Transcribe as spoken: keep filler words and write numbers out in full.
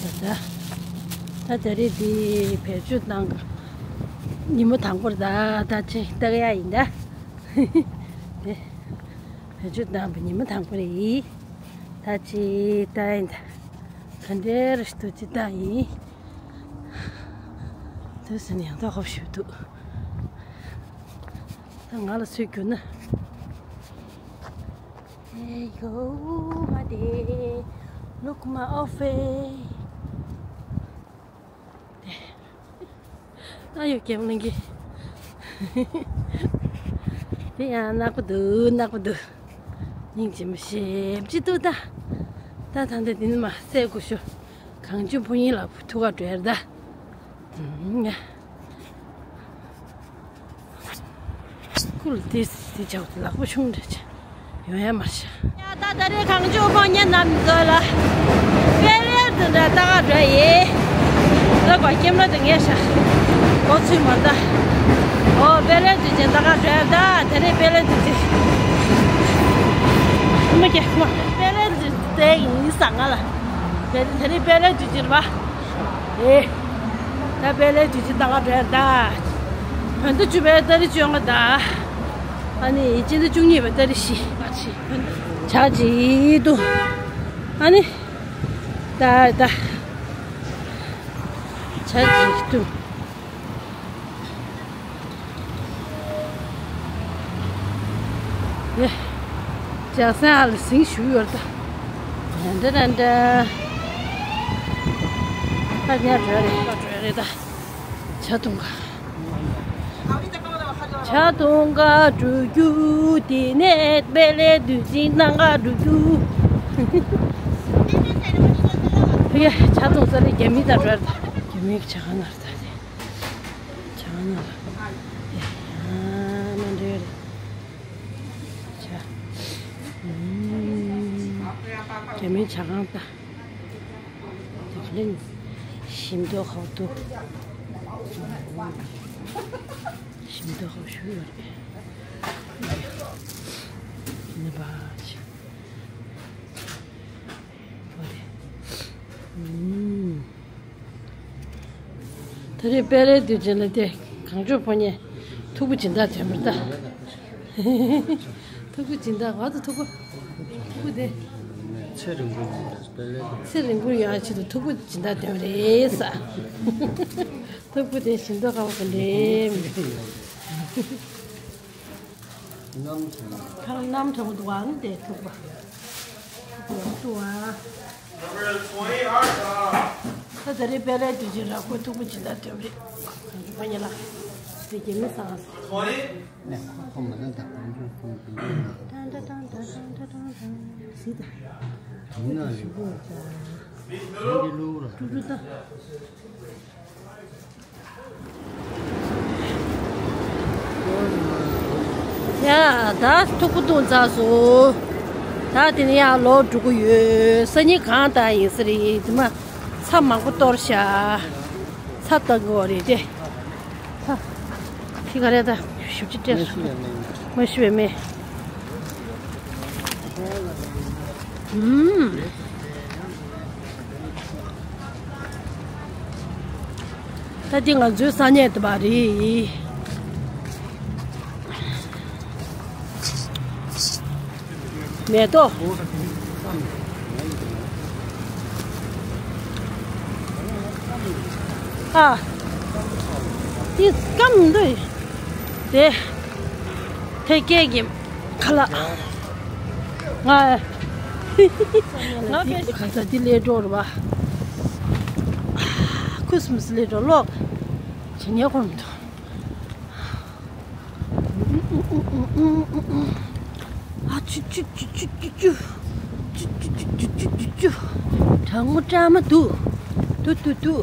ད་ད་ད་རེས་འདི་བེད་སྤྱོད་གནང་གི་ཉིན་མོ་དང་པོར་ད་ད་ཅི་ལྟ་གི་ཡ་ཡིན་ད། དེ་བེད་སྤྱོད་གནང་བའི་ཉིན་མོ་དང་པོ་རེད། ད་ཅི་ལྟ་ཡིན་ད། ག་འདྲ་རེད་འདུག་ཅི་ལྟ་ཡིན། དུས་སུ་ནས་ཡང་ད་ཧོབ་ཞུ་འདུག་ད་ང་ལ་སུས་བསྒྱུར་ན། Hey yo, my day. Look my outfit. ཨ་ཡོ་ཀེམ་ལིང་གི། དེ་ཡང་ནག་པོ་འདུག་ནག་པོ་འདུག་སྙིང་རྗེ་མོ་ཞེ་པོ་ཅིག་འདུག་ད། ད་ད་འདི་འདི་ནི་མ་སེ་གུ་ཤོ། གངས་ལྗོངས་ཕོ་ཉའི་ལག་པ་ཐུག་ག་འགྲོ་ཡར་ད། ཨུམ། ཀུལ་ཏེ་སི་ཏེ་ཆག་ལག་པ་ཆུང་འདྲ་ཆག་ཡོང་ཡ་མ་ཤ། ཡ་ད་ད་རེས་གངས་ལྗོངས་ཕོ་ཉ་རྣམས་ཚོ་ལ་དཔེ་ལེ་དུ་འདྲ་ལྟ་ག་འགྲོ་ཡི། ད་གོ་ཀེམ་ར་དུ་ངས་ཤ་གོ་ཚུལ་མ་ད། ཨོ་དཔེ་ལེ་དུ་ཅན་ལྟ་ག་འགྲོ་ཡ་ད་ད་རེས་དཔེ་ལེ་དུ་ཅན་མ་ཀྱེ་མ་དཔེ་ལེ་དུ་དེ་ཡིན་ས་ང་ལ་དེ་དེ་རེད་དཔེ་ལེ་དུ་ཅན་བ། ཨེ། ད་དཔེ་ལེ་དུས་ཅི་ལྟ་ག་འགྲོ་ཡ་ད། བོད་ཟླ་བཅུ་པའི་ཏ་རིག་བཅོ་ལྔ་ད། ཨ་ནི་སྤྱི་ཟླ་བཅུ་གཉིས་པའི་ཏ་རིག་བཞི། བྱ་ཅི་དུ། ཨ་ནི། ད་ད། བྱ་ཅི་དུ། ཨེ། ལྕགས་སྲང་ཨ་ལ་ཟིང་ཞུ་ཡོད་ད། ད་ད་ད་ད། ད་ཉ་བྲོས་རེད་ད་བྲོས་རེད་ད། བྱ་དུང་ག་བྱ་དུང་ག་འགྲོ་རྒྱུ་དེ་ནས་དཔེ་ལེ་དུས་ཅིག་ནང་ག་འགྲོ་རྒྱུ། ཕ་གི་བྱ་དུང་ས་ལེ་རྒྱ་མི་ད་བྲོས་རེད་ད། རྒྱ་མི་གི་བྱ་ག་ན་རེད་ད་དེ། བྱ་ག་ན་རེད། ཡ་ན་འདྲེ་རེད། བྱ། རྒྱ་མི་བྱ་ག་ད། དེ་ག་ལེན། ཞིམ་མདོག་ཧོ་ཏུ། ཞིམ་མདོག་ཧོ་ཞུ་ཡོད་རེད། ནི་བ་ཆི། ཧོ་རེད། ཨུམ། ད་རེས་དཔེ་ལེ་དུས་ཆེན་ལ་དེ་གངས་ལྗོངས་ཕོ་ཉས་ཐུག་པ་སྦྱིན་བདག་དོན་མི་ལྟ། ཐུག་པ་སྦྱིན་བདག་ང་ཚོ་ཐུག་པ། ཐུག་པ་དེ། ཚེ་རིང་པོ་ཡོང་བའི་དཔེ་ལེ། ཚེ་རིང་པོ་ཡོང་ཡ་ཆེད་དུ་ཐུག་པ་སྦྱིན་བདག་དོན་རེད་ས། ཐུག་པ་དེ་བཞིན་དུ་ཁ་བ་ག་འདྲེ་མི་འདུག་ཁ་ལ་གནམ་དྲོ་པོ་འདུག་ཨང་དེ་ཐུག་པ། ཐུག་པ་ཡག་འདུག་ཨ། ད་ད་རེས་དཔེ་ལེ་དུས་ཆེན་ར་ཁོ་ཐུག་པ་ཇི་ལྟར་འདོད་རེད། གང་གི་ཕ་ཉེ་ལ། དེ་རྒྱ་མི་སང་སི། ཁོ་མ་ན་ད་གང་ཚོད་ཁོང་གི་ཡོད་ན། ཏང་ཏ་ཏང་ཏ་ཏང་ཏ་ཏང་ཏ་སི་ད། དུང་ན་རེད། ཞིག་པོ་ད། ད་འདི་ལོ་ར། ཀྲུ་ཀྲུ་ད། ཡ་ད་ཐུག་པ་བཏུང་ཚར་སོང་། ད་དེ་ནས་ཡར་ལོག་འགྲོ་གི་ཡོད། སང་ཉིན་གང་ལྟར་ཡིན་ས་རེད། དེ་མ་ཚྭ་མང་པོ་གཏོར་ཤག་ཚྭ་བཏང་གི་ཡོད་རེད་དེ། ཚྭ། ཁྱི་ག་རེ་ད་ཞིབ་ཅིག་སྤྲད་སོང་། མ་ཤི་བའི་མེ། ཨུམ། ད་འདི་ང་ཚོའི་ས་གནས་དུ་བ་རེད། མེ་ཏོག་ཨ། འདི་སྐམ་འདུག་དེ། དེ་སྐད་ཀྱི་ཁ་ལག་ང་། ང་ག་ས་འདི་ལས་འགྲོ་རུ་བ། ཁུ་སིམ་སི་ལས་འགྲོ་ལོག་ཇི་ཉེ་ཁོམ་དུ། ཨ་ཅུ་ཅུ་ཅུ། གྲང་མོ་སྐྲག་མ་འདུག་ཏུ་ཏུ་ཏུ།